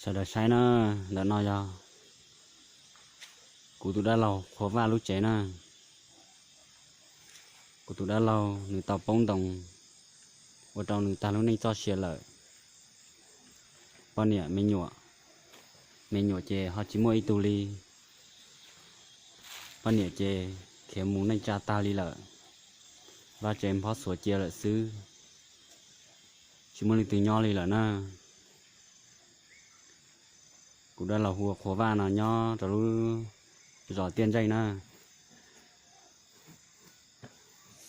Sawv daws saib na, ntawm no yog kuv tus dab laug Qhua Vaj lub tsev na. Kuv tus dab laug nws tau poob ntoo ua rau nws tag lub neej txoj sia lawm. Poj niam me nyuam, me nyuam ces ho tsis muaj ib tug li. Poj niam ces khiav mus neej tsa tag li lawm. Vaj tsev nphob xuav cia lawm xwb, tsis muaj leej twg nyob li lawm na. Kuv dab laug hu ua Qhua Vaj no nyob rau lub zos Tiaj Ntseej na,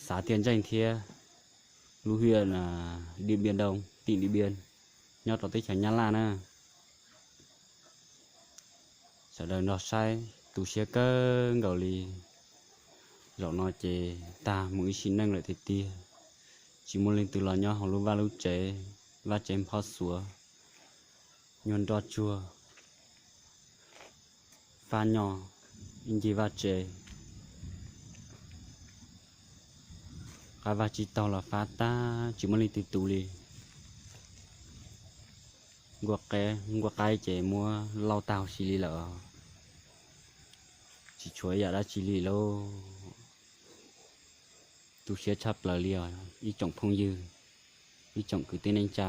xav Tiaj Ntseej thiab lub hiaj Diaj Npiaj Doo, tim Diaj Npiaj, nyob rau teb chaws Nyab Laj na. Sawv daws nrog saib tu siab kawg nkaus li. Zaum no ces tag mus ib sim neej lawm tiag tiag, tsis muaj leej twg los nyob hauv lub vaj lub tsev, vaj tsev nphob xuav, nyuag nroj tsuag, fab nyo ib ncig vaj tsev, qab vaj tsib taug los fab tag tsis muaj leej twg tu li. Nkuaj qaib ces muab lauj tag huv si li lawm, tsis tshuav ib yam dab tsi li lauj. Tu siab tshaj plaws li os ib tsoom phooj ywg, ib tsoom kwv tij neej tsa.